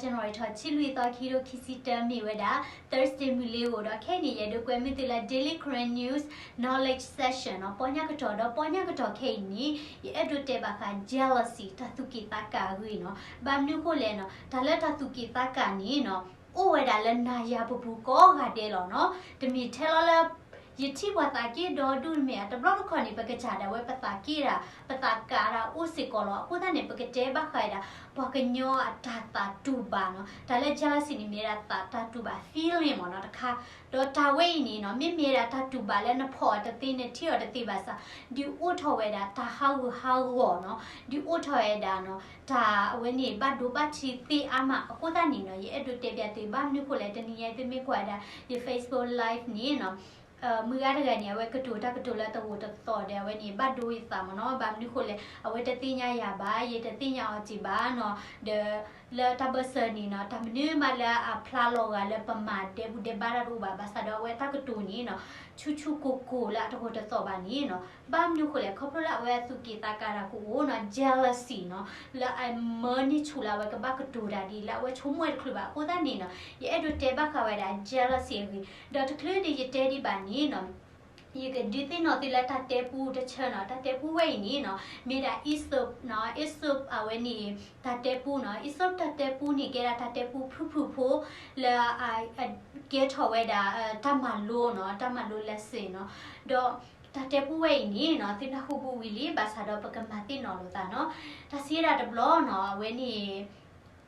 January ထီၣ်ဆံလွံၢ်သီ ခံကထိခံဆံတၢ မ့ၢ်ဝဲဒၣ် Thursday မုၢ်လ့ၤဧိၤဒီး ခဲအံၤန့ၣ် ယအဲၣ်ဒိးကွဲမုာ်သုလၢ Daily Karen News Knowledge Session နီၤ, ပီညါကတီၢ်ဒီး ပီညါကတီၢ်ခဲအံၤန့ၣ် ယအဲၣ်ဒိးတဲဘၣ်ဃး jealousy တၢ်သူၣ်က့ၣ်သးကါအဂ့ၢ်နီၤ. ဘၣ်မနုၤဃိလဲၣ်နီၤ, တၢ်လၢတၢ်သူၣ်က့ၣ်သးကါန့ၣ်နီၤ အိၣ်ဝဲဒၣ်လၢနၤယၤပပူၤကိးဂၤဒဲးလီၤနီၤ. တမ့ၢ်ထဲလီၤလၢ ယထံၣ်ပှၤသးက့ဒီဒူၣ်တမ့ၢ်ဧါ, တဘျီတခီၣ်န့ၣ် ပကစၢ်ဒၣ်ဝဲပသးက့တၢ် ပသးကါတၢ်အိၣ်စ့ၢ်ကီးလီၤ. အဃိသတးန့ၣ် ပကတဲဘၣ်ဃးဝဲဒၣ် ပှၤကညီအတၢ်သးတူၢ်ဘၣ်နီၤ. တၢ်လၢ jealousy န့ၣ် မ့ၢ်ဝဲဒၣ်သးတၢ်တူၢ်ဘၣ် feeling မ့ၢ်နီၤ တခါ, ဒီးတၢ်ဝဲအံၤန့ၣ်နီၤ မ့မ့ၢ်ဝဲဒၣ်တၢ်တူၢ်ဘၣ်လၢနဖီၣ်အီၤတသ့ နထံၣ်အီၤတသ့ဘၣ်ဆၣ် ဒုးအိၣ်ထီၣ်ဝဲဒၣ်တၢ်ဟးဂူာ်ဟးဂီၤနီၤ, ဒုးအိၣ်ထီၣ်ဝဲဒၣ်နီၤ တၢ်အဝဲန့ၣ် ဘၣ်ဒိဘၣ်ထံးသ့အါမး. အဃိသတးန့ၣ်နီၤ ယအဲၣ်ဒိးတဲပျးသု ဘၣ်မနုၤဃိလဲၣ်, တနံၤညါသုမ့ၢ်ကွၢ်ဝဲဒၣ် ယ Facebook Live န့ၣ်နီၤ မုၢ်ဂၤတဂၤန့ၣ် အဝဲကတိၤတၢ်ကတိၤလၢတဂိာ်တသီၣ်ဒီး အဝဲန့ၣ် ဘၣ်ဒိယသးမ့ၢ်နီၤ. ဘၣ်မနုၤဃိလဲၣ်, အဝဲတသ့ၣ်ညါယၤဘၣ်, ယတသ့ၣ်ညါအီၤက့ၤဘၣ်နီၤ, ဒီး လၢတၢ်ဘၢၣ်စၢၤန့ၣ်နီၤ တၢ်မနုၤမးလၢအဖျါလီၤဂာ်လၢပမၤဒဲးဘူးဒဲးဘးတၢ်တအိၣ်ဘၣ်, ဘၣ်ဆၣ်ဒီးအဝဲတၢ်ကတိၤန့ၣ်နီၤ ဆူၣ်ဆူၣ်ကိၢ်ကိၢ်လၢအတဂိာ်တသီၣ်ဘၣ်န့ၣ်နီၤ. ဘၣ်မနုၤဃိလဲၣ်, ခီဖျိလၢအဝဲသူၣ်က့ၣ်သးကါတၢ်ကအိၣ်နီၤ, jealousy နီၤ, လၢအမၢန့ၢ်ဆူၣ်လၢအဝဲကဘၣ်ကတိၤတၢ်ဒ်လၢအဝဲဆိကမိၣ်ဝဲတချုးဘၣ်. အဃိသတးန့ၣ်နီၤ ယအဲၣ်ဒိးတဲဘၣ်ဃးဝဲဒၣ် jealousy အဂ့ၢ်, ဒီးတချုးဒံးယတဲဒံးဘၣ်န့ၣ်နီၤ ယကဒုးသ့ၣ်နီၣ်သုလၢတၢ်တဲပူတဆၢနီၤ. တၢ်တဲပူဝဲအံၤန့ၣ်နီၤ မ့ၢ်ဒၣ် Aesop နီၤ, Aesop အဝဲန့ၣ် တၢ်တဲပူနီၤ. Aesop တၢ်တဲပူန့ၣ် ကဲဒၣ်တၢ်တဲပူဖုၣ်ဖုၣ်ဖိ လၢ ကဲထီၣ်ဝဲဒၣ် တၢ်မၤလိနီၤ, တၢ်မၤလိ lesson နီၤ. ဒီးတၢ်တဲပူဝဲအံၤန့ၣ်နီၤ သုနၢ်ဟူဘူးဝံၤလံ, ဘၣ်ဆၣ်ဒီးပကမၤသ့ၣ်နီၣ်လိာ်သးနီၤ. တၢ်စံးဒၣ်တဘျီနီၤ အဝဲန့ၣ်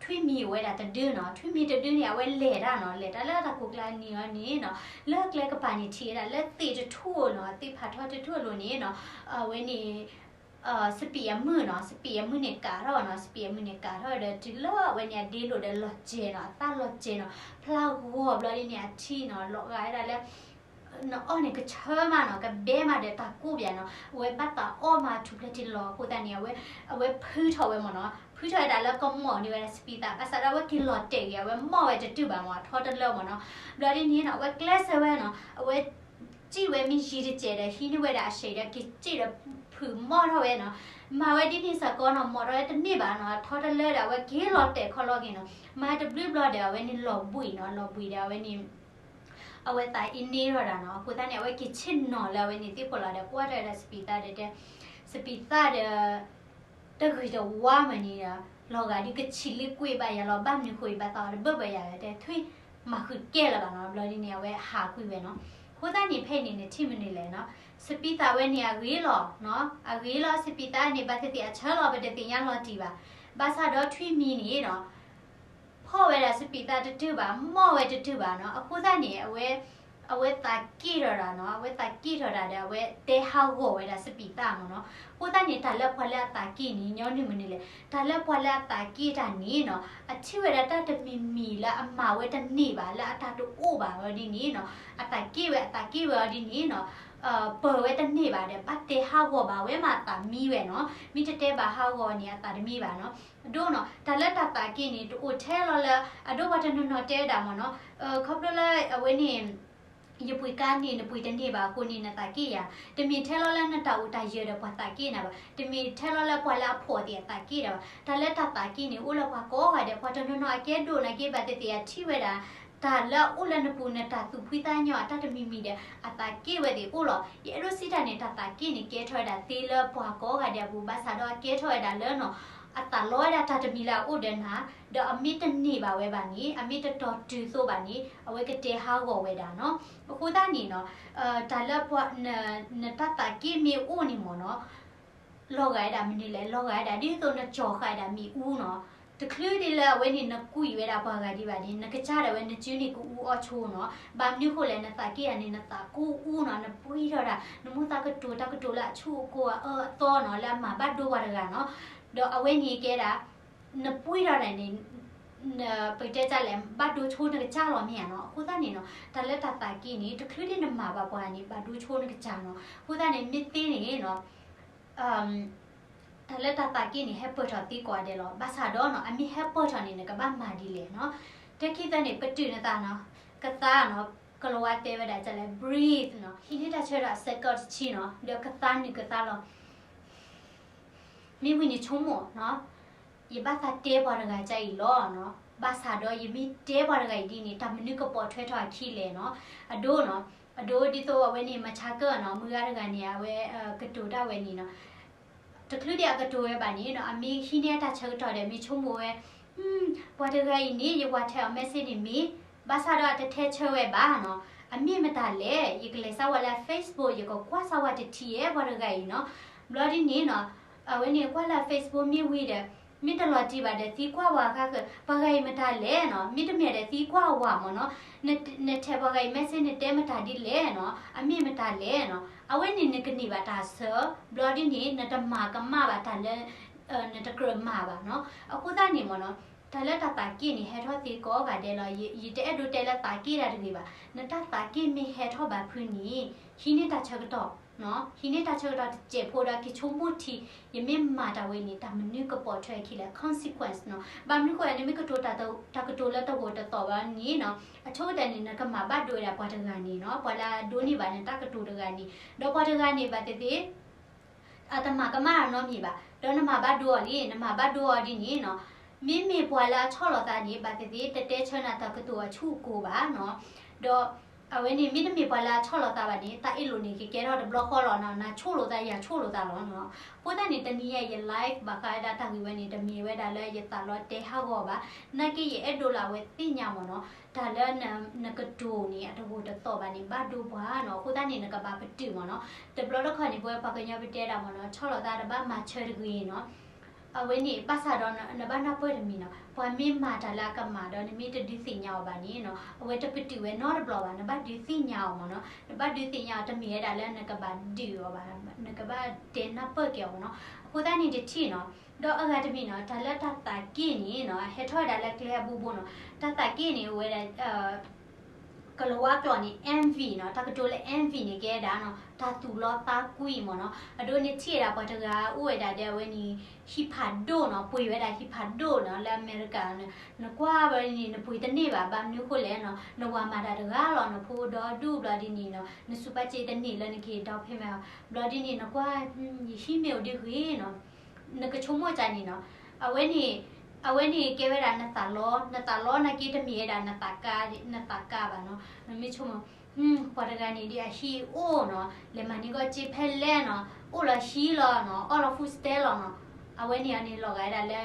ထွံၣ်မံၤအိၣ်ဝဲဒၣ်တဒုနီၤ. ထွံၣ်မံၤတဒုန့ၣ် အဝဲလဲၤတၢ်နီၤ, လဲၤတၢ်လၢတၢ်ကိးကျါနံၤအီၤန့ၣ်နီၤ, လၢကျဲကပၤန့ၣ်ထံၣ်ဝဲဒၣ်လၢသ့ၣ်တထူၣ်အလိၤနီၤ, သ့ၣ်ဖးထီတထူၣ်အလိၤန့ၣ်နီၤ, အဝဲန့ၣ် စပံးအမုၢ်နီၤ, စပံးအမုၢ်န့ၣ်ကးထီၣ်နီၤ, စပံးအမုၢ်န့ၣ်ကးထီၣ်ဒီးတုၤလၢအဝဲန့ၣ်အဒ့လိာ်ဒီးလီၤစဲၤနီၤ, အသၣ်လီၤစဲၤနီၤ, ဖျါဂီၤဘျီဒ်န့ၣ် အထံနီၤ လီၤဂာ်ဝဲဒၣ်လၢ နအီၣ်န့ၣ်ကဆၢမးနီၤ, ကဘဲမးဒီးတၢ်ကိၢ်ပၠးနီၤ, အဝဲဘၣ်သးအီၣ်မးထူၣ်ဖျဲၣ်ထံလီၤ. အဃိသတးန့ၣ် အဝဲ အဝဲဖုထီၣ်ဝဲမ့ၢ်နီၤ, ဖုထီၣ်ဝဲဒၣ်လၢကမီၣ်န့ၢ်ဝဲဒၣ်စပံးသၣ်, ဘၣ်ဆၣ်ဒီးအဝဲက့ၤလီၤတဲာ်ဂ့ၤ, အဝဲမီၣ်ဝဲတတုာ်ဘၣ်မ့ၢ် ထီတလၢမ့ၢ်နီၤ. ဘျီဒ်န့ၣ်နီၤ အဝဲကျဲးစၢးဝဲနီၤ, အဝဲ စံၣ်ဝဲမ့ၢ်ယံၤတစဲးဒီး ဟံးန့ၢ်ဝဲဒၣ်အစံးဒီး က့ၤစံၣ်ဒီးဖုးမီၣ်ထီၣ်ဝဲနီၤ. မၤဝဲဒ်န့ၣ်စ့ၢ်ကီးနီၤ, မီၣ်ထီၣ်ဝဲတန့ၢ်ဘၣ်နီၤ, ထီတလၢဒီး အဝဲက့ၤလီၤတဲာ်ခီလီၤက့ၤနီၤ. မၤတဘျုးဘျီဒီး အဝဲန့ၣ်လီၤဘှံးနီၤ, လီၤဘှံးဒီး အဝဲန့ၣ် အဝဲသးအ့န့ထီၣ်တၢ်နီၤ. အဃိသတးန့ၣ် အဝဲက့ၤဆ့ၣ်နီၤလၢအဝဲန့ၣ်သ့ၣ်ဖိလီၤဒီး ကွၢ်ထီၣ်ဝဲဒၣ်စပံးသၣ်ဒီးတဲ စပံးသၣ်ဒီး တဂ့ၤတဝါမးန့ၣ်ဒီး လီၤဂာ်ဒ်ကဆံးလ့ၣ်ကွံာ်ဘၣ်ယၤလီၤ. ဘၣ်မနုၤဃိအံၤ ဘၣ်သးအီၤတဘၢၣ်ဘၢယၤလဲၣ်, တဲထွံၣ်မၤဃုာ်ကဲလၢၤဘၣ်နီၤ. ဘျီဒ်န့ၣ် အဝဲဟးကွံာ်ဝဲနီၤ. အဃိသတးန့ၣ် ဖဲအံၤန့ၣ် နထံၣ်မနုၤလဲၣ်နီၤ, စပံးသၣ်ဝဲန့ၣ်အဂ့ၤလီၤ, အဂ့ၤလီၤ. စပံးသၣ်န့ၣ် ဘၣ်သ့ၣ်သ့ၣ်အဆၢလီၤ ပတသ့ၣ်ညါလီၤတံၢ်ဘၣ်. ဘၣ်ဆၣ်ဒီးထွံၣ်မံၤန့ၣ်နီၤ ဖီၣ်ဝဲဒၣ်စပံးသၣ်တတုာ်ဘၣ်, မီၣ်ဝဲတတုာ်ဘၣ်နီၤ. အဃိသတးန့ၣ် အဝဲ အဝဲသးက့ၣ်ထီၣ်တၢ်နီၤ, အဝဲသးက့ၣ်ထီၣ်တၢ်ဒီး အဝဲတဲဟးဂီၤဝဲဒၣ်စပံးသၣ်မ့ၢ်နီၤ. အဃိသတးန့ၣ် တၢ်လၢပှၤလၢအသးက့ၣ်န့ၣ် ညီနုၢ်မနုၤလဲၣ်, တၢ်လၢပှၤလၢအသးက့ၣ်တၢ်န့ၣ်နီၤ အထံၣ်ဝဲဒၣ်တၢ်တမံၤမံၤလၢအမၤဝဲတန့ၢ်ဘၣ်, လၢအတၢ်တအိၣ်ဘၣ်ဝဲဒ်န့ၣ်နီၤ, အသးက့ၣ်ဝဲ အသးက့ၣ်ဝဲအီၤဒ်န့ၣ်နီၤ ပၢၤဝဲတန့ၢ်ဘၣ်ဒီး ဘၣ်တဲဟးဂီၤဘၣ်ဝဲမးအသးမံဝဲနီၤ. မ့ၢ်တတဲဘၣ်ဟးဂီၤန့ၣ် အသးတမံဘၣ်နီၤ. အဒိနီၤ တၢ်လၢတၢ်သးက့ၣ်န့ၣ် တအိၣ်ထဲလီၤလၢ အဒိပှၤတနီၤနီၤတဲဝဲဒၣ်မ့ၢ်နီၤ, ခီဖျိလၢအဝဲန့ၣ် ယပှ့ၤကါန့ၣ် နပှ့ၤတန့ၢ်ဘၣ်အဃိန့ၣ် နသးက့ၣ်ယၤ, တမ့ၢ်ထဲလီၤလၢနတၢ်အိၣ်တၢ်ယၢၤဒီးပှၤသးက့ၣ်နၤဘၣ်, တမ့ၢ်ထဲလီၤလၢပှၤလၢအဖှီၣ်သ့ၣ်အသးက့ၣ်နၤဘၣ်. တၢ်လၢတၢ်သးက့ၣ်န့ၣ် အိၣ်လၢပှၤကိးဂၤဒဲး, ပှၤတနီၤနီၤအကဲဒိၣ်နာ်က့ ဘၣ်သ့ၣ်သ့ၣ်အထံၣ်ဝဲဒၣ် တၢ်လၢအအိၣ်လၢနပူၤ နတၢ်သူၣ်ဖှံသးညီအတၢ်တမံၤမံၤဒီး အသးက့ၣ်ဝဲသ့ၣ်အိၣ်လီၤ. ယအဲၣ်ဒိးစံးတၢ်န့ၣ် တၢ်သးက့ၣ်န့ၣ် ကဲထီၣ်ဝဲဒၣ်သ့လၢပှၤကိးဂၤဒဲးအပူၤ ဘၣ်ဆၣ်ဒီးအကဲထီၣ်ဝဲဒၣ်လၢနီၤ အသးလီဝဲဒၣ်တၢ်တမံၤလၢအအိၣ်ဒီးနၤ, ဒီးအမ့ၢ်တန့ၢ်ဘၣ်ဝဲဘၣ်န့ၣ် အမ့ၢ်တတီၤတုၤသိးဘၣ်န့ၣ် အဝဲကတဲဟးဂီၤဝဲဒၣ်နီၤ. အဃိသတးန့ၣ်နီၤ တၢ်လၢပှၤ နတၢ်သးက့ၣ်မ့ၢ်အိၣ်န့ၣ်မ့ၢ်နီၤ လီၤဂာ်ဝဲဒၣ်မနုၤလဲၣ်, လီၤဂာ်ဝဲဒၣ်ဒ်သိးနကၠီၤဃာ်ဝဲဒၣ်မ့ၣ်အူနီၤ. တချုးဒ်လၢအဝဲန့ၣ် နကွံာ်ဝဲဒၣ်ပှၤဂၤဒံးဘၣ်န့ၣ် နကစၢ်ဒၣ်ဝဲနစုန့ၣ်ကအူအီၣ်ဆိနီၤ. ဘၣ်မနုၤဃိလဲၣ် နသးက့ၣ်တၢ်န့ၣ် နသးကိၢ်အူနီၤ, နပှံၢ်ထီၣ်တၢ် နမိၢ်သးကတိၤတၢ်ကတိၤလၢအဆူၣ်အကိၢ်အအၢအသီနီၤ လၢအမၤဘၣ်ဒိပှၤတဂၤနီၤ. ဒီးအဝဲန့ၣ်ကဲဒၣ် နပှံၢ်ထီၣ်တၢ်န့ၣ် ပကတဲဒ်လဲၣ် ဘၣ်ဒိဆိနကစၢ်လီၤမ့ၢ်ဧါနီၤ. အဃိသတးန့ၣ်နီၤ တၢ်လၢတၢ်သးက့ၣ်န့ၣ် တချုးဒ်နမၤဘၣ်ပှၤန့ၣ် ဘၣ်ဒိဆိနကစၢ်နီၤ. အဃိသတးန့ၣ် မ့ၢ်သ့န့ၣ်နီၤ တၢ်လၢတၢ်သးက့ၣ်န့ၣ် ဟဲပၢၢ်ထီၣ်သ့ကိးဂၤဒဲးလီၤ. ဘၣ်ဆၣ်ဒီးနီၤ အမ့ၢ်ဟဲပၢၢ်ထီၣ်န့ၣ် နကဘၣ်မၤဒ်လဲၣ်နီၤ. တၢ်ခံသၢန့ၣ် ပတုာ်နသးနီၤ, ကသါနီၤ, ကလီၤဝါတဲဝဲဒၣ်ဒ်လဲၣ် breathe နီၤ, ဟံးန့ၢ်တၢ်ဆၢဒီးအစဲးကီးတဆံနီၤ, ဒီးကသါနုာ်ကသါလီၤ. မ့ၢ်ဝံၤန့ၣ်ဆိကမိၣ်နီၤ, ယဘၣ်သးတဲပှၤတဂၤကအံၤလီၤနီၤ. ဘၣ်ဆၣ်ဒီးယမ့ၢ်တဲပှၤတဂၤအံၤဒ်န့ၣ် တၢ်မနုၤကပိာ်ထွဲထီၣ်အခံလဲၣ်နီၤ. အဒိနီၤ, အဒိဒ်သိးအဝဲန့ၣ် မၤဆါကၢနီၤ, မုၢ်ဂၤတဂၤန့ၣ် အဝဲကတိၤတၢ်ဝဲန့ၣ်နီၤ. တချုးဒံးအကတိၤဝဲဘၣ်န့ၣ်နီၤ, အမ့ၢ်ဟံးန့ၢ်အတၢ်ဆၢကတီၢ်ဒီး မ့ၢ်ဆိကမိၣ်ဝဲ ပှၤတဂၤအံၤန့ၣ် ယဝၤထဲးအီၤ message န့ၣ်မ့ၢ်, ဘၣ်ဆၣ်ဒီးအတထဲဆၢဝဲဘၣ်နီၤ. အမ့ၢ်မတၤလဲၣ်, ယကလဲၤစၢ်ဝဲလၢ Facebook ယကကွၢ်စၢ်ဝဲတထံၣ်ဧဲ ပှၤတဂၤအံၤနီၤ. ဘျီဒ်န့ၣ်နီၤ, အဝဲန့ၣ်ကွၢ်လၢ Facebook မ့ၢ်ဝံၤဒီး မ့ၢ်တလီၤတံၢ်ဘၣ်ဒီးသံကွၢ်ပှၤဃါဃၢၤ, ပှၤဂၤအံၤမတၤလဲၣ်နီၤ. မ့တမ့ၢ်ဒီးသံကွၢ်ဝဲမ့ၢ်နီၤ. နထဲးပှၤဂၤအံၤ message နတဲမတၤဒ်လဲၣ်နီၤ, အမ့ၢ်မတၤလဲၣ်နီၤ. အဝဲန့ၣ်နကန့ၢ်ဘၣ်တၢ်ဆၢ, ဘျီဒ်န့ၣ် နတမၤကမၣ်ဘၣ်တၢ်လၢ နတကြၢးမၤဘၣ်နီၤ. အဃိသတးန့ၣ်မ့ၢ်နီၤ, တၢ်လၢတၢ်သးက့ၣ်န့ၣ် ဟဲထီၣ်သ့ကိးဂၤဒဲးလီၤ. ယတအဲၣ်ဒိးတဲလၢသးက့ၣ်တၢ်တဂ့ၤဘၣ်. နတၢ်သးက့ၣ်မ့ၢ်ဟဲထီၣ်ဘၣ်ဖုးန့ၣ်, ဟံးန့ၢ်တၢ်ဆၢကတီၢ်, ဟံးန့ၢ်တၢ်ဆၢကတီၢ်တစဲးဖိဒီးက့ၤဆိကမိၣ်ထံ, ယမ့ၢ်မၤတၢ်ဝဲန့ၣ် တၢ်မနုၤကပိာ်ထွဲအခံလဲၣ်, consequence နီၤ. ဘၣ်မနုၤဃိ နမ့ၢ်ကတိၤတၢ်ကတိၤလၢတဂိာ်တသီၣ်ဘၣ်န့ၣ်နီၤ, အဆိကတၢၢ်န့ၣ် နကမၤဘၣ်ဒိဝဲဒၣ်ပှၤတဂၤန့ၣ်နီၤ, ပှၤလၢအဒိးန့ၢ်ဘၣ်နတၢ်ကတိၤတဂၤန့ၣ်, ဒီးပှၤတဂၤန့ၣ်ဘၣ်သ့ၣ်သ့ၣ် အတမၤကမၣ်နီတမံၤဘၣ်, ဒီးနမၤဘၣ်ဒိအီၤလံ, နမၤဘၣ်ဒိအီၤဒ်န့ၣ်နီၤ. မ့မ့ၢ်ပှၤလၢအဆီၣ်လီၤသးန့ၣ် ဘၣ်သ့ၣ်သ့ၣ် တတဲဆၢနၤတၢ်ကတိၤအဆူၣ်အကိၤဘၣ်နီၤ. ဒီးအဝဲန့ၣ် မ့တမ့ၢ်ပှၤလၢအဆီၣ်လီၤသးဘၣ်န့ၣ် တၢ်အ့ၣ်လိာ်န့ၣ် ကကဲထီၣ်တဘျီဃီလီၤနီၤ, နဆိၣ်လိာ်သး ယၤဆိၣ်လိာ်သးလီၤနီၤ. အဃိသတးန့ၣ် တနံၤအံၤ ယ live ဘၣ်ဃးဝဲဒၣ်တၢ်ဂ့ၢ်ဝဲန့ၣ် တမ့ၢ်ဝဲဒၣ်လၢယသးလီတဲဟးဂီၤဘၣ်, နာ်က့ယအဲၣ်ဒိးလၢအဝဲသ့ၣ်ညါမ့ၢ်နီၤ, တၢ်လၢနကတိၤန့ၣ် အတဂိာ်တသီၣ်ဘၣ်န့ၣ် ဘၣ်ဒိပှၤနီၤ. အဃိသတးန့ၣ် နကဘၣ်ပတုာ်မ့ၢ်နီၤ. တဘျီတခီၣ်န့ၣ် ပဝဲပှၤကညီပတဲဒၣ်မ့ၢ်နီၤ, ဆီၣ်လီၤသးတဘၣ်မၤဆၢတဂ့ၤနီၤ. အဝဲန့ၣ် ဘၣ်ဆၣ်ဒီးနဘၣ်နၢ်ပၢၢ်တမံၤနီၤ, ပှၤမ့ၢ်မၤတၢ်လၢအကမၣ်ဒီး နမ့ၢ်တဒုးသ့ၣ်ညါအီၤဘၣ်န့ၣ်နီၤ, အဝဲတပတုာ်ဝဲနီတဘျီဘၣ်, နဘၣ်ဒုးသ့ၣ်ညါအီၤမ့ၢ်နီၤ. နဘၣ်ဒုးသ့ၣ်ညါအီၤ တမ့ၢ်ဝဲဒၣ်လၢနကဘၣ်ဒုးအီၤဘၣ်, နကဘၣ်တဲနၢ်ပၢၢ်က့ၤအီၤမ့ၢ်နီၤ. အဃိသတးန့ၣ်တထံၣ်နီၤ. ဒီးအဂၤတမံၤနီၤ, တၢ်လၢတၢ်သးက့ၣ်န့ၣ်နီၤ, ဟဲထီၣ်ဝဲဒၣ်လၢကျဲအဘိဘိနီၤ. တၢ်သးက့ၣ်န့ၣ် အိၣ်ဝဲဒၣ် ကလၤဝါကျိာ်န့ၣ် envy နီၤ, တၢ်ကတိၤလၢ envy န့ၣ် ကဲဝဲဒၣ်နီၤ, တၢ်သူၣ်လီသးကွံမ့ၢ်နီၤ. အဒိန့ၣ်ထံၣ်ဝဲဒၣ်ပှၤတဂၤအိၣ်ဝဲဒၣ်ဒီးအဝဲန့ၣ် ဟံၣ်ဖးဒိၣ်နီၤ, ပှ့ၤဝဲဒၣ်ဟံၣ်ဖးဒိၣ်နီၤ, လၢအမဲရကၤနီၤ, နကွၢ်ဝဲန့ၣ် နပှ့ၤတန့ၢ်ဘၣ်, ဘၣ်မနုၤဃိလဲၣ်နီၤ, နဝၤမၤတၢ်တဂၤလီၤ, နဖိဒီဒူၣ်ဘျီဒ်န့ၣ်နီၤ, နစူးပာ်စ့တန့ၢ်လၢနကဟ့ၣ် down payment ဘျီဒ်န့ၣ် နကွၢ် ယဟံၣ်မ့ၢ်အိၣ်ဒ်ဂ့ၤနီၤ, နကဆိကမိၣ်ကန့ၣ်နီၤ. အဝဲန့ၣ် အဝဲန့ၣ်ကဲဝဲဒၣ်နသးလီ, နသးလီနာ်က့တမ့ၢ်ဝဲဒၣ်နသးကါ, နသးကါဘၣ်နီၤ. နမ့ၢ်ဆိကမိၣ် ပှၤတဂၤန့ၣ်ဒ်အဟံၣ်အိၣ်နီၤ, လဲၤမၤန့ၢ်ကီၢ်စ့ဖဲလဲၣ်နီၤ, အိၣ်လီၤဟံၣ်လီၤနီၤ, အီၣ်လီၤ food stamp လီၤနီၤ. အဝဲန့ၣ်အန့ၣ်လီၤဂာ်ဝဲဒၣ်လၢ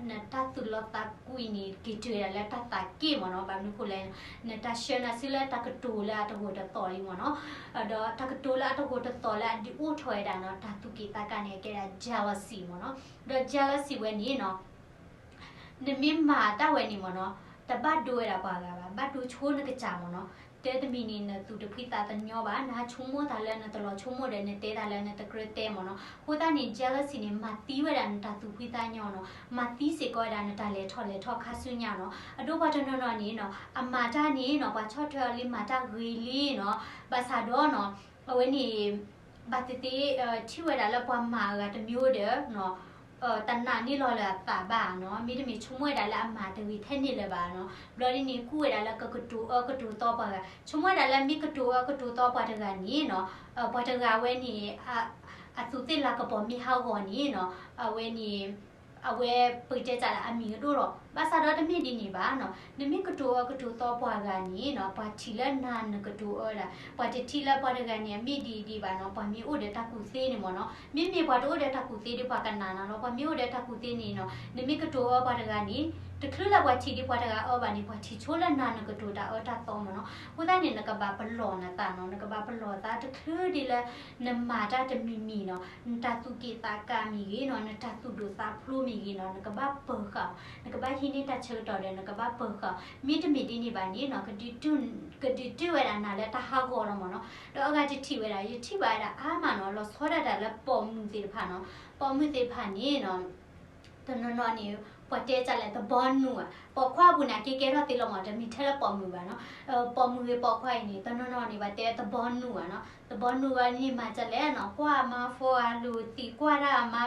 နတၢ်သူၣ်လီသးကွံန့ၣ် က့ၤတုၤဝဲဒၣ်လၢတၢ်သးက့ၣ်မ့ၢ်နီၤ. ဘၣ်မနုၤဃိလဲၣ်, နတၢ်ဆှၢနၤဆူလၢတၢ်ကတိၤလၢအတဂိာ်တသီၣ်လံမ့ၢ်နီၤ. ဒီးတၢ်ကတိၤလၢအတဂိာ်တသီၣ်လၢအဒုးအိၣ်ထီၣ်ဝဲဒၣ်နီၤ, တၢ်သူၣ်က့ၣ်သးကါန့ၣ် အကဲဒၣ် jealousy မ့ၢ်နီၤ. ဒီး jealousy ဝဲန့ၣ်နီၤ နမ့ၢ်မၤတၢ်ဝဲန့ၣ်မ့ၢ်နီၤ, တဘၣ်ဒိဝဲဒၣ်ပှၤဂၤဘၣ်, ဘၣ်ဒိဆိနကစၢ်မ့ၢ်နီၤ. တၢ်တမံၤန့ၣ် နသူၣ်တဖှံသးတညီဘၣ်, နဟးဆိကမိၣ်တၢ်လၢနတလီၤဆိကမိၣ်ဒီး နတဲတၢ်လၢနတကြၢးတဲမ့ၢ်နီၤ. အဃိသတးန့ၣ် jealousy န့ၣ် မၤသံဝဲဒၣ်နတၢ်သူၣ်ဖှံသးညီနီၤ, မၤသံစ့ၢ်ကီးဝဲဒၣ်နတၢ်လဲၤထီၣ်လဲၤထီခါဆူညါနီၤ. အဒိပှၤတနီၤနီၤန့ၣ်နီၤ, အမၤတၢ်န့ၣ်နီၤ, ပှၤဆီၣ်ထွဲအီၤလံမၤတၢ်ဂ့ၤလံနီၤ, ဘၣ်ဆၣ်ဒီးနီၤ အဝဲန့ၣ် ဘၣ်သ့ၣ်သ့ၣ် ထံၣ်ဝဲဒၣ်လၢပှၤမၤအဂၤတမံၤဒီး တနာ်န့ၢ်လီၤလၢအသးဘၣ်နီၤ, မ့တမ့ၢ်ဆိကမိၣ်ဝဲဒၣ်လၢအမၤတဂ့ၤထဲန့ၣ်လၢၤဘၣ်နီၤ. ဘျီဒ်န့ၣ် ကူၣ်ဝဲဒၣ်လၢကကတိၤအၢကတိၤသီပှၤဂၤ, ဆိကမိၣ်ဝဲဒၣ်လၢမ့ၢ်ကတိၤအၢကတိၤသီပှၤတဂၤန့ၣ်နီၤ, ပှၤတဂၤဝဲန့ၣ် အသူးသ့ၣ်လၤကပီၤမ့ၢ်ဟးဂီၤန့ၣ်နီၤ, အဝဲန့ၣ် အဝဲပတဲတၢ်လၢအမံၤကဒိၣ်လီၤ. ဘၣ်ဆၣ်ဒီးတမ့ၢ်ဒ်န့ၣ်ဘၣ်နီၤ, နမ့ၢ်ကတိၤအၢကတိၤသီပှၤဂၤန့ၣ်နီၤ, ပှၤထံၣ်လၢနၤနကတိၤအၢဒၣ်, ပှၤတထံၣ်လၢပှၤတဂၤန့ၣ် အမ့ၢ်ဒ်အံၤဒံးဘၣ်နီၤ, ပှၤမ့ၢ်အိၣ်ဒီးတၢ်ကူၣ်သ့န့ၣ်မ့ၢ်နီၤ. မ့မ့ၢ်ပှၤတအိၣ်ဒီးတၢ်ကူၣ်သ့ဒီး ပှၤကနာ်နၤလီၤ. ပှၤမ့ၢ်အိၣ်ဒီးတၢ်ကူၣ်သ့န့ၣ်နီၤ, နမ့ၢ်ကတိၤအၢပှၤတဂၤန့ၣ် တချုးလၢပှၤထံၣ်ဒ်ပှၤတဂၤအၢဘၣ်န့ၣ် ပှၤထံၣ်ဆိလၢနၤနကတိၤတၢ်အၢတၢ်သီမ့ၢ်နီၤ. အဃိသတးန့ၣ် နကဘၣ်ပလီၢ်နသးနီၤ, နကဘၣ်ပလီၢ်သးတချုးဒ်လၢ နမၤတၢ်တမံၤမံၤနီၤ, နတၢ်သူၣ်က့ၣ်သးကါမ့ၢ်ဂ့ၤနီၤ, နတၢ်သူၣ်ဒိၣ်သးဖျိးမ့ၢ်ဂ့ၤနီၤ, နကဘၣ်ပၢၤဃာ်အီၤ, နကဘၣ်ဟံးန့ၢ်တၢ်ဆၢကတီၢ်ဒီး နကဘၣ်ပၢၤဃာ်အီၤ. မ့တမ့ၢ်ဒ်န့ၣ်ဘၣ်န့ၣ်နီၤ, ကဒုးတုၤဝဲဒၣ်နၤလၢတၢ်ဟးဂီၤလီၤမ့ၢ်နီၤ. ဒီးအဂၤတထံၣ်ဝဲဒၣ်, ယထံၣ်ဘၣ်ဝဲဒၣ်အါမးနီၤ, လီၤဆီဒၣ်တၢ်လၢပိာ်မုၣ်သ့ၣ်တဖၣ်နီၤ, ပိာ်မုၣ်သ့ၣ်တဖၣ်န့ၣ်နီၤ တနီၤနီၤန့ၣ် ပှၤတဲတၢ်လၢသဘီနူၤဧါ, ပိာ်ခွါအပူၤန့ၣ် အကဲကဲထီၣ်သ့လီၤမး, တမ့ၢ်ထဲလၢပိာ်မုၣ်ဘၣ်နီၤ. ပိာ်မုၣ်ဂ့ၤပိာ်ခွါအံၤန့ၣ် တနီၤနီၤန့ၣ် ပှၤတဲသဘီနူၤဧါနီၤ. သဘီနူၤဝဲန့ၣ်မၤတၢ်လဲၣ်နီၤ, ကွၢ်အမါဖိအလိၤ သံကွၢ်တၢ်အမါ,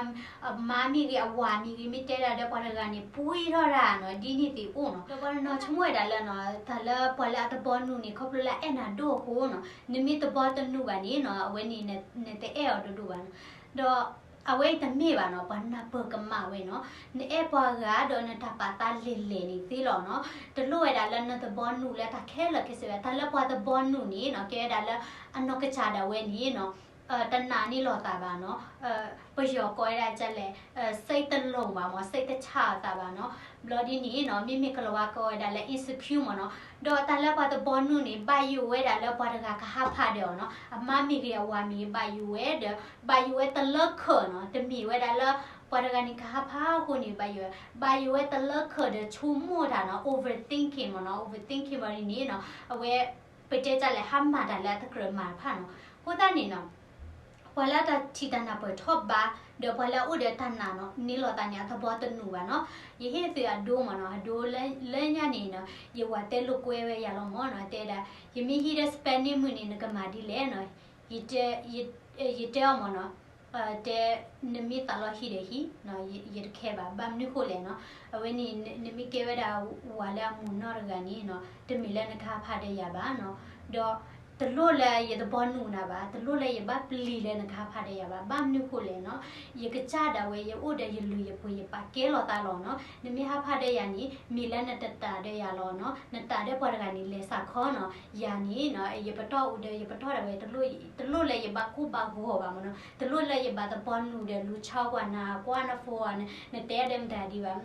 အမါမ့ၢ်ဂ့ၤ အဝၤမ့ၢ်ဂ့ၤ မ့ၢ်တဲဒၣ်ဒီးပှၤတဂၤန့ၣ် ပှံထီၣ်တၢ်နီၤ, ဒ်န့ၣ်သ့ၣ်အိၣ်နီၤ. ဒီးပှၤတနီၤဆိကမိၣ်ဝဲဒၣ်လၢနီၤ, တၢ်လၢပှၤလၢအသဘီနူၤန့ၣ် ခီဖျိလၢအအဲၣ်နၤဒိၣ်အဃိနီၤ. နမ့ၢ်သဘီတနူၤဘၣ်န့ၣ်နီၤ, အဝဲန့ၣ် နတအဲၣ်အီၤဒိၣ်ဒိၣ်ဘၣ်နီၤ. ဒီး အဝဲအံၤတမ့ၢ်ဘၣ်နီၤ, ပှၤနၢ်ပၢၢ်ကမၣ်ဝဲနီၤ, နအဲၣ်ပှၤဂၤဒီးနတၢ်ပာ်သးလဲၤလဲၤန့ၣ်သ့လီၤနီၤ, တလိၣ်ဝဲဒၣ်လၢနသဘီနုာ်လၢတၢ်ခဲလၢာ်ခဲဆ့ဝဲ, တၢ်လၢပှၤသဘီနုာ်န့ၣ်နီၤ, ကဲဝဲဒၣ်လၢအနီၢ်ကစၢ်ဒၣ်ဝဲန့ၣ်နီၤ, တနာ်န့ၢ်လိာ်သးဘၣ်နီၤ, ပယီၤကိးဝဲဒၣ်ဒ်လဲၣ်, စိတ်တလုံဘၣ်မး, စိတ်တချရသးဘၣ်နီၤ, ဘျီဒ်န့ၣ်နီၤ, မ့မ့ၢ်ကလၤဝါကိးဝဲဒၣ်လၢ insecure မးနီၤ, ဒီးတၢ်လၢပှၤသဘီနုာ်န့ၣ် ဘၣ်ယိၣ်ဝဲဒၣ်လၢပှၤတဂၤကဟးဖးဒီးအီၤနီၤ, အမါမ့ၢ်ဂ့ၤအဝၤမ့ၢ်ဂ့ၤ ဘၣ်ယိၣ်ဝဲဒီး ဘၣ်ယိၣ်ဝဲတလၢခၢၣ်နီၤ, တမ့ၢ်ဝဲဒၣ်လၢ ပှၤတဂၤန့ၣ်ကဟးဖးအဃိန့ၣ် ဘၣ်ယိၣ်ဝဲ, ဘၣ်ယိၣ်ဝဲတလၢခၢၣ်ဒီးဆိကမိၣ်တၢ်နီၤ, overthinking မးနီၤ, overthinking ဘၣ်ဒ်န့ၣ်နီၤ, အဝဲ ပတဲတၢ်လဲၣ် ဟါမၢ်တၢ်လၢအတကြၢးမၤတဖၣ်နီၤ, အဃိသတးန့ၣ်နီၤ ပှၤလၢအတၢ်ထံၣ်တၢ်နၢ်ပၢၢ်ထီၣ်ဘး, ဒီးပှၤလၢအအိၣ်ဒီးတၢ်နာ်နီၤ န့ၢ်လိာ်သးန့ၣ် အသဘီတနုာ်ဘၣ်နီၤ, ယဟ့ၣ်သုအဒိမးနီၤ, အဒိလၢညါန့ၣ်နီၤ, ယဝၤတဲလိာ်ကွဲဝဲယၤလီၤမးနီၤ, တဲဒၣ် ယမ့ၢ်ဟံးဒီး Spanish မုၢ်န့ၣ် နကမၤဒ်လဲၣ်နီၤ, ယတဲအီၤမးနီၤ, တဲ နမ့ၢ်သးလီဟံးဒီးဟံး, ယတခဲဘၣ်, ဘၣ်မနုၤဃိလဲၣ်နီၤ, အဝဲန့ၣ် နမ့ၢ်ကဲဝဲဒၣ်ဝၤလၢအမုာ်နီၢ်တဂၤန့ၣ်နီၤ, တမ့ၢ်လၢနကဟးဖးဒီးယၤဘၣ်နီၤ, ဒီးတလိၣ်လၢယသဘီနုာ်နၤဘၣ်, တလိၣ်လၢယဘၣ်ပျံၤလၢနကဟးဖးဒီးယၤဘၣ်, ဘၣ်မနုၤဃိလဲၣ်နီၤ, ယကစၢ်ဒၣ်ဝဲ ယအိၣ်ဒီးယလုၢ်ယပှ့ၤ ယပာ်ကဲလီၤသးလီၤနီၤ, နမ့ၢ်ဟးဖးဒီးယၤန့ၣ် မ့ၢ်လၢနတတၢ်ဒီးယၤလီၤနီၤ, နတၢ်ဒီးပှၤတဂၤန့ၣ် လဲၤစးခီနီၤ, ယၤန့ၣ်နီၤ ယပတီၢ်အိၣ်ဒီး ယပတီၢ်ဒၣ်ဝဲ တလိၣ်လၢယဘၣ်ကိၢ်ဘၣ်ဂီၤဘၣ်မးနီၤ, တလိၣ်လၢယဘၣ်သဘီနုာ်ဒီး လူၤဆါကွၢ်နၤ ကွၢ်နဖိဧါ, နတဲဒီးမတၤဒံးဘၣ်,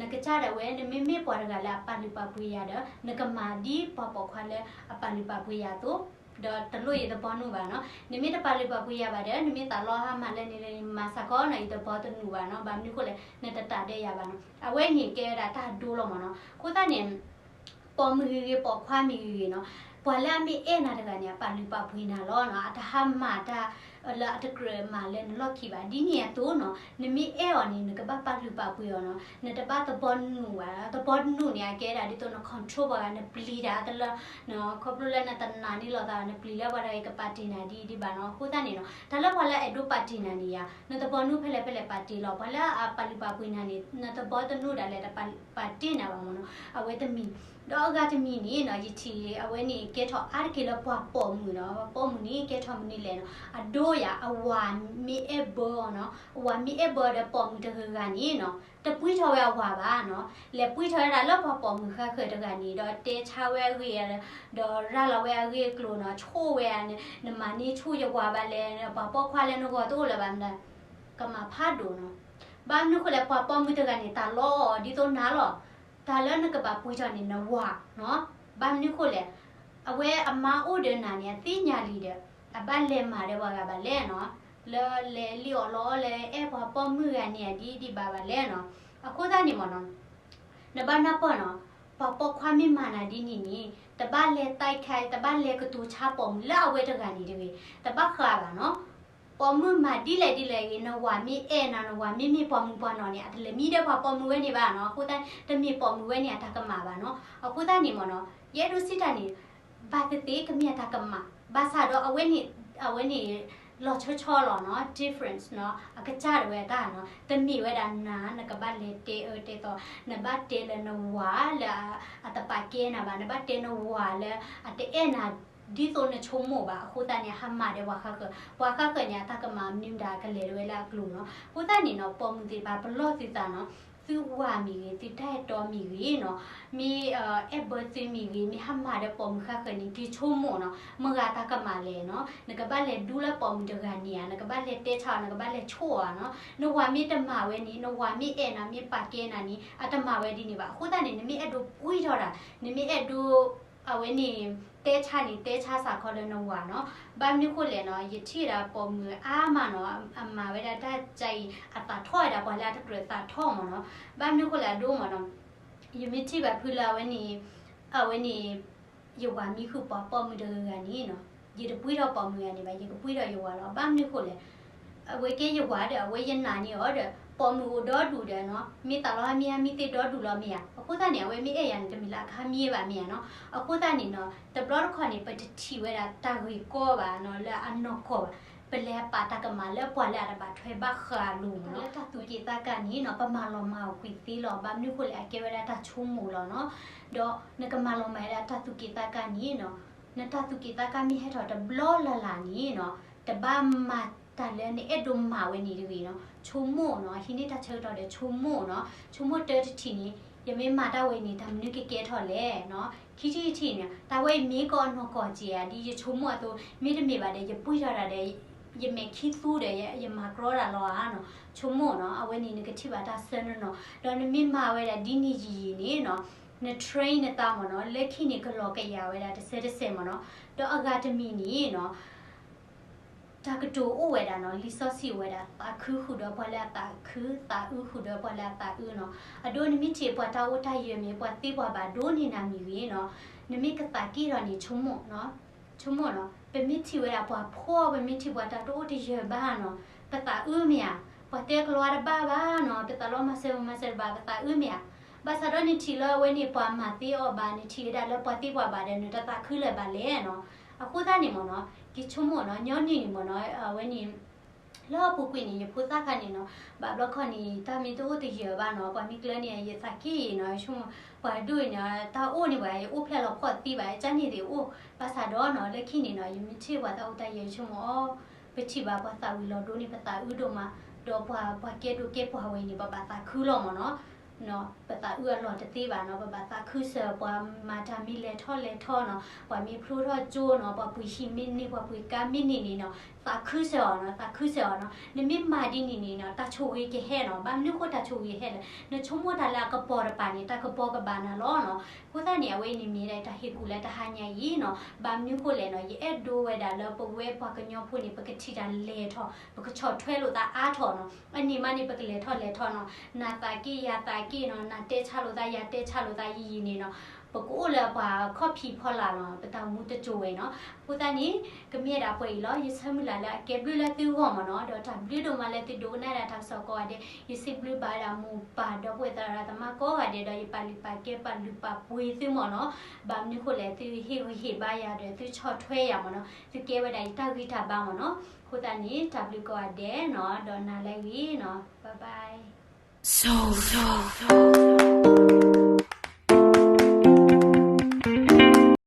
နကစၢ်ဒၣ်ဝဲ နမ့မ့ၢ်ပှၤတဂၤလၢအပာ်လုၢ်ပာ်ပှ့ၤယၤဒီး နကမၤဒ်ပှၤပိာ်ခွါလၢအပာ်လုၢ်ပာ်ပှ့ၤယၤအသိး, ဒီးတလိၣ်ယသဘီနုာ်ဘၣ်နီၤ, နမ့ၢ်တပာ်လုၢ်ပာ်ပှ့ၤယၤဘၣ်ဒီး နမ့ၢ်သးလီဟါမၢ်လၢန့ၣ်လၢန့ၣ် မၤစးခီနီၤ, ယသဘီတနုာ်ဘၣ်နီၤ, ဘၣ်မနုၤဃိလဲၣ် နတတၢ်ဒီးယၤဘၣ်နီၤ, အဝဲန့ၣ်ကဲဝဲဒၣ်တၢ်ဒိလီၤမးနီၤ, အဃိသတးန့ၣ် ပိာ်မုၣ်ဂ့ၤဂ့ၤ ပိာ်ခွါမ့ၢ်ဂ့ၤဂ့ၤနီၤ, ပှၤလၢအမ့ၢ်အဲၣ်နၤတဂၤန့ၣ် အပာ်လုၢ်ပာ်ပှ့ၤနၤလီၤနီၤ, အတဟါမၢ်တၢ်လၢအတကြၢးမၤလၢနလီၢ်ခံဘၣ်, ဒ်န့ၣ်အသိးနီၤ, နမ့ၢ်အဲၣ်အီၤန့ၣ် နကဘၣ်ပာ်လုၢ်ပာ်ပှ့ၤအီၤနီၤ, နတဘၣ်သဘီနုာ်ဘၣ်, သဘီနုာ်န့ၣ် အကဲဒၣ်ဒ်သိးန control ပှၤဂၤ နပျံၤတၢ်အတလၢ ခီဖျိလၢနတနာ်န့ၢ်လိာ်သး နပျံၤလၢပှၤတဂၤအံၤကပာ်တ့ၢ်နၤဒ်အံၤဒ်ဘၣ်နီၤ, အဃိသတးန့ၣ်နီၤ, တၢ်လၢပှၤလၢအဲၣ်ဒိးပာ်တ့ၢ်နၤန့ၣ်ယါ, နသဘီနုာ်ဖဲလဲၣ်ဖဲလဲၣ်ပာ်တ့ၢ်လီၤ, ပှၤလၢအပာ်လုၢ်ပာ်ပှ့ၤနၤန့ၣ် နသဘီတနုာ်ဒၣ်လဲာ် တပာ်တ့ၢ်နၤဘၣ်မးနီၤ, အဝဲတမံၤ, ဒီးအဂၤတမံၤန့ၣ်နီၤ, ယထံၣ်အဝဲန့ၣ် ကဲထီၣ်အါတက့ၢ်လၢပှၤပိာ်မုၣ်နီၤ, ပှၤပိာ်မုၣ်န့ၣ် ကဲထီၣ်မနုၤလဲၣ်နီၤ, အဒိယါ အဝၤမ့ၢ်အဲၣ်ဘၢအီၤနီၤ, အဝၤမ့ၢ်အဲၣ်ဘၢဒီးပိာ်မုၣ်တဂၤဂၤန့ၣ်နီၤ, တပှံထီၣ်ဝဲအဝၤဘၣ်နီၤ, လဲၤပှံထီၣ်ဝဲဒၣ်လၢပှၤပိာ်မုၣ်ဃါဃၢၤတဂၤန့ၣ် ဒီးတဲဆါဝဲအဂ့ၢ် ဒီးရၤလီၤဝဲအဂ့ၢ်အကျိၤနီၤ, ဆိၣ်ဝဲဧါ, နမၤန့ၢ်ဆူၣ်ယဝၤဘၣ်လဲၣ်, ပှၤပိာ်ခွါလၢနဂီၢ်တအိၣ်လၢၤဘၣ်မတၤ, ကမၤဖးဒိၣ်နီၤ, ဘၣ်မနုၤဃိလဲၣ် ပှၤပိာ်မုၣ်တဂၤန့ၣ် တၢ်လီအီၤဒ်သိးနၤလီၤ, တၢ်လၢနကဘၣ်ပှံထီၣ်န့ၣ် နဝၤနီၤ, ဘၣ်မနုၤဃိလဲၣ်, အဝဲအမါအိၣ်ဒီးနၤန့ၣ် အသ့ၣ်ညါလံဒီး အဘၣ်လဲၤမၤဒီးပှၤဂၤဘၣ်လဲၣ်နီၤ, လၢလဲၤလံၣ်အီၣ်လီအီၣ်လၢအဲၣ်ပှၤပိာ်မုၣ်ဂၤန့ၣ် အဒ်ဒ်ဘၣ်ဘၣ်လဲၣ်နီၤ, အဃိသတးန့ၣ်မးနီၤ နဘၣ်နၢ်ပၢၢ်နီၤ, ပှၤပိာ်ခွါမ့ၢ်မၤနၤဒ်န့ၣ်န့ၣ် တဘၣ်လဲၤတဲခဲ တဘၣ်လဲၤကတိၤဆါပိာ်မုၣ်လၢအဝဲတဂၤန့ၣ်တဂ့ၤ, တဘၣ်ဃးဘၣ်နီၤ, ပိာ်မုၣ်မၤဒ်လဲၣ်ဒ်လဲၣ်ဂ့ၤ နဝၤမ့ၢ်အဲၣ်နၤ နဝၤမ့ၢ်မ့ၢ်ပိာ်မုၣ်ပှၤနီၢ်န့ၣ် အတလဲၤမံဒီးပှၤပိာ်မုၣ်ဝဲန့ၣ်ဘၣ်နီၤ, အဃိသတး တမ့ၢ်ပိာ်မုၣ်ဝဲန့ၣ်အတၢ်ကမၣ်ဘၣ်နီၤ, အဃိသတးန့ၣ်မးနီၤ ယအဲၣ်ဒိးစံးတၢ်န့ၣ် ဘၣ်သ့ၣ်သ့ၣ်ကမ့ၢ်အတၢ်ကမၣ်, ဘၣ်ဆၣ်ဒီးအဝဲန့ၣ် အဝဲန့ၣ် လီၤဆီဆီလီၤနီၤ, difference နီၤ, အကစၢ်ဒၣ်ဝဲတၢ်နီၤ, တမ့ၢ်ဝဲဒၣ်နၤ နကဘၣ်လဲၤတဲအၢတဲသီ, နဘၣ်တဲလၢနဝၤလၢအတပာ်ကဲနၤဘၣ်, နဘၣ်တဲနဝၤလၢအတအဲၣ်နၤ ဒ်သိးနဆိကမိၣ်ဘၣ်, အဃိသတးန့ၣ် ဟးမၤဒီးပှၤဃါဃၢၤ, ပှၤဃါဃၢၤန့ၣ် အတၢ်ကမၣ်မနုၤမတၤကလဲၤဒၣ်ဝဲလၢအကျိၤနီၤ, အဃိသတးန့ၣ်နီၤ ပိာ်မုၣ်သ့ၣ်တဖၣ် ပလီၢ်သုသးနီၤ, သုဝၤမ့ၢ်ဂ့ၤ သုတၢ်အဲၣ်တီမ့ၢ်ဂ့ၤနီၤ, မ့ၢ်အဲၣ်ဘၢသုမ့ၢ်ဂ့ၤ မ့ၢ်ဟးမၤဒီးပိာ်မုၣ်ဃါဃၢၤန့ၣ် က့ၤဆိကမိၣ်နီၤ, မတၤတၢ်ကမၣ်လဲၣ်နီၤ, နကဘၣ်လဲၤဒူလၢပိာ်မုၣ်တဂၤန့ၣ်ဧါ, နကဘၣ်လဲၤတဲဆါအီၤ, နကဘၣ်လဲၤဆိၣ်အီၤနီၤ, နဝၤမ့ၢ်တမၤဝဲန့ၣ်, နဝၤမ့ၢ်အဲၣ်နၤ မ့ၢ်ပာ်ကဲနၤန့ၣ် အတမၤဝဲဒ်န့ၣ်ဘၣ်, အဃိသတးန့ၣ် နမ့ၢ်အဲၣ်ဒိးပှံထီၣ်တၢ်, နမ့ၢ်အဲၣ်ဒိး အဝဲန့ၣ် တဲဆါန့ၣ် တဲဆါစ့ၢ်ကီးလၢနဝၤနီၤ, ဘၣ်မနုၤဃိလဲၣ်နီၤ, ယထံၣ်ဝဲဒၣ်ပိာ်မုၣ်အါမးနီၤ, အမၤဝဲဒၣ်တၢ်ကါအံၤ အသးထီၣ်ဝဲဒၣ်ပှၤလၢအတကြၢးသးထီၣ်မးနီၤ, ဘၣ်မနုၤဃိလဲၣ်အဒိမးနီၤ, ယမ့ၢ်ထံၣ်ဘၣ်ဖုလၢအဝဲန့ၣ်, အဝဲန့ၣ် ယဝၤမ့ၢ်ဃုာ်ပှၤပိာ်မုၣ်တဂၤဂၤန့ၣ်နီၤ, ယတပှံထီၣ်ပိာ်မုၣ်ဂၤန့ၣ်ဘၣ်, ယကပှံထီၣ်ယဝၤလီၤ, ဘၣ်မနုၤဃိလဲၣ် အဝဲကဲယဝၤဒီး အဝဲယနာ်န့ၢ်အီၤဒီး ပိာ်မုၣ်အိၣ်ဒီဒူၣ်ဒီးနီၤ, မ့ၢ်သးလီဟါမံဟါမံသ့ဒီဒူၣ်လီၤမ့ၢ်ဧါ, အဃိသတးန့ၣ် အဝဲမ့ၢ်အဲၣ်ယၤန့ၣ် တမ့ၢ်လၢအခါမံဘၣ်မ့ၢ်ဧါနီၤ, အဃိသတးန့ၣ်နီၤ တဘျီတခီၣ်န့ၣ် ပတထံၣ်ဝဲဒၣ်တၢ်ဂ့ၢ်ကီဘၣ်နီၤ လၢအနီၢ်ကီၢ်ဘၣ်, ပလဲၤပာ်တၢ်ကမၣ်လၢပှၤလၢအတဘၣ်ထွဲဘၣ်ဃးလိၤမးနီၤ, လၢတၢ်သူၣ်က့ၣ်သးကါန့ၣ်နီၤ ပမၤလီၤမၢ်အီၤကွံာ်သ့လီၤ, ဘၣ်မနုၤဃိလဲၣ် အကဲဝဲဒၣ်တၢ်ဆိကမိၣ်လီၤနီၤ, ဒီးနကမၤလီၤမၢ်ဝဲဒၣ်တၢ်သူၣ်က့ၣ်သးကါန့ၣ်နီၤ, နတၢ်သူၣ်က့ၣ်သးကါမ့ၢ်ဟဲထီၣ်တဘျီလၢ်လၢ်န့ၣ်နီၤ, တဘၣ်မၤ တၢ်လၢနအဲၣ်ဒိးမၤဝဲန့ၣ်တဂ့ၤနီၤ, ဆိကမိၣ်နီၤ, ဟံးန့ၢ်တၢ်ဆၢကတီၢ်ဒီးဆိကမိၣ်နီၤ, ဆိကမိၣ်တၢတထံၣ်န့ၣ်, ယမ့ၢ်မၤတၢ်ဝဲန့ၣ် တၢ်မနုၤကကဲထီၣ်လဲၣ်နီၤ, ခံထံၣ်တထံၣ်န့ၣ် တၢ်ဝဲအံၤမ့ၢ်ကအီၣ်နီၢ်ကီၢ်က့ၤဧါ, ဒ်ယဆိကမိၣ်အသိး မ့တမ့ၢ်ဘၣ်ဒီး ယပှံၢ်ထီၣ်တၢ်ဒီး ယမဲာ်ခံသူဒီး ယမၤကြီတၢ်လီၤဧါနီၤ, ဆိကမိၣ်နီၤ, အဝဲန့ၣ်နကထံၣ်ဘၣ်တၢ်ဆၢနီၤနီၤ, ဒီးနမ့ၢ်မၤဝဲဒၣ်ဒ်န့ၣ်ယံာ်ယံာ်န့ၣ်နီၤ, န train နသးမ့ၢ်နီၤ, လၢခံန့ၣ်ကလီၤကယၤဝဲဒၣ်တစဲးတစဲးမ့ၢ်နီၤ, ဒီးအဂၤတမံၤန့ၣ်နီၤ တၢ်ကတိၤအိၣ်ဝဲဒၣ်နီၤ, လံာ်စီဆှံအိၣ်ဝဲဒၣ် သးခုဃုာ်ဒီးပှၤလၢအသးခု, သးအုးဃုာ်ဒီးပှၤလၢအသးအုးနီၤ, အဒိနမ့ၢ်ထံၣ်ပှၤတၢ်အိၣ်တၢ်ယၢၤမ့ၢ် ပှၤသ့ပှၤဘၣ်ဒိးန့ၢ်နၤမ့ၢ်ဂ့ၤနီၤ, နမ့ၢ်ကသးက့ၢ်ထီၣ်န့ၣ် ဆိကမိၣ် ဆိကမိၣ်နီၤ, ပမ့ၢ်ထံၣ်ဝဲဒၣ်ပှၤဖှီၣ်, ပမ့ၢ်ထံၣ်ပှၤတၢ်တအိၣ်တယၢၤဘၣ်နီၤ, ပသးအုးမ့ၢ်ဧါ, ပှၤတဲကလီတဘၣ်ဘၣ်နီၤ, ပသးလီမၤစၢၤမၤစၢၤတဘၣ်, ပသးအုးမ့ၢ်ဧါ, ဘၣ်ဆၣ်ဒီးနထံၣ်လၢအဝဲန့ၣ် ပှၤမၤသ့အီၤဘၣ်, နထံၣ်ဝဲဒၣ်လၢပှၤသ့ပှၤဘၣ်ဒီး နတသးခုလၢၤဘၣ်လဲၣ်နီၤ, အဃိသတးန့ၣ်မ့ၢ်နီၤ, က့ၤဆိကမိၣ်နီၤ, ညီနုၢ်န့ၣ်မ့ၢ်နီၤ, အဝဲန့ၣ် လၢအပူၤကွံာ်န့ၣ် ယဖိသၣ်ခါန့ၣ်နီၤ, ဘၣ်ဘျီခီန့ၣ် တၢ်မ့ၢ်တအိၣ်တယၢၤဘၣ်နီၤ, ပှၤမ့ၢ်ကျၢန့ၣ် ယသးက့ၢ်နီၤ, ဆိကမိၣ် ပှၤဒိၣ်အံၤန့ၣ် တၢ်အိၣ်န့ၣ်ဘၣ် ယအိၣ်ဖျဲၣ်လီၤဖှီၣ်သံဘၣ်, ကန့ၣ်သ့ၣ်အိၣ်, ဘၣ်ဆၣ်ဒီးနီၤ လၢခံန့ၣ်နီၤ ယမ့ၢ်ထံၣ်ပှၤတၢ်အိၣ်တၢ်ယၢၤ ဆိကမိၣ်အီၤ, ပထံၣ်ဘၣ်ပှၤသးဝံၤလီၤဒိန့ၣ် ပသးအုးဒိၣ်မး, ဒီးပှၤ ပှၤကဲဒိၣ်ကဲပှၤဝဲန့ၣ် ပဘၣ်သးခုလီၤမ့ၢ်နီၤ ပသးအုးအလီၢ်တသ့ဘၣ်နီၤ, ပဘၣ်သးခုစၢၤ, ပှၤမၤတၢ်မ့ၢ်လဲၤထီၣ်လဲၤထီနီၤ, ပှၤမ့ၢ်ဖျိထီၣ်ကၠိနီၤ, ပှၤပှ့ၤဟံၣ်မ့ၢ်န့ၢ်, ပှၤပှ့ၤကါမ့ၢ်န့ၢ်န့ၣ်နီၤ, သးခုစၢၤအီၤနီၤ, သးခုစၢၤအီၤနီၤ, နမ့ၢ်မၤဒ်န့ၣ်န့ၣ်နီၤ တၢ်ဆိၣ်ဂ့ၤကဟဲနီၤ, ဘၣ်မနုၤဃိတၢ်ဆိၣ်ဂ့ၤဟဲလဲၣ်, နဆိကမိၣ်တၢ်လၢအကပီၤတပၤန့ၣ် တၢ်ကပီၤကဘၣ်နၤလီၤနီၤ, အဃိသတးန့ၣ် အဝဲအံၤန့ၣ်မ့ၢ်ဒၣ်တၢ်ဟ့ၣ်ကူၣ်လၢတဟါညါအံၤနီၤ, ဘၣ်မနုၤဃိလဲၣ်နီၤ, ယအဲၣ်ဒိးဝဲဒၣ်လၢပဝဲပှၤကညီဖိန့ၣ် ပကထံၣ်တၢ်လဲၤထီၣ်, ပကဆီၣ်ထွဲလိာ်သးအါထီၣ်နီၤ, အန့ၣ်မးန့ၣ် ပကလဲၤထီၣ်လဲၤထီနီၤ, နၤသးက့ၢ်ယၤသးက့ၢ်နီၤ, နၤတဲဆါလိာ်သး ယၤတဲဆါလိာ်သးယံာ်ယံာ်န့ၣ်နီၤ, ပကအိၣ်လၢပှၤခီၣ်ဖံးဖီလာ်နီၤ, ပတၢ်အိၣ်မူတစိၤဝဲနီၤ, အဃိသတးန့ၣ် ကမ့ၢ်ဒၣ်ပှဲၤအံၤလီၤ, ယဆၢမုၢ်လၢ်လၢအကဲဘျုးလၢသုဂီၢ်မ့ၢ်နီၤ, ဒီးတၢ်ဘျုးဒိၣ်မးလၢသုဒိကနၣ်ဒၣ်တၢ်ကစီၣ်ကိးဂၤဒဲး, ယစံးဘျုးဘၣ်ဝဲဒၣ်မိၢ်ပၢ်ဒီပုၢ်ဝဲၢ်သရၣ်သမါကိးဂၤဒဲး, ဒီးယပာ်လုၢ်ပာ်ကဲပာ်လုၢ်ပာ်ပှ့ၤသုမ့ၢ်နီၤ, ဘၣ်မနုၤဃိလဲၣ်သုဟ့ၣ်ဂံၢ်ဟ့ၣ်ဘါယၤဒီးသုဆီၣ်ထွဲယၤမ့ၢ်နီၤ, သုကဲဝဲဒၣ်ယတၢ်ဂံၢ်တၢ်ဘါမ့ၢ်နီၤ, အဃိသတးန့ၣ် တၢ်ဘျုးကိးဂၤဒဲးနီၤ, ဒီးနၤလၢအဂ့ၤနီၤ, bye bye.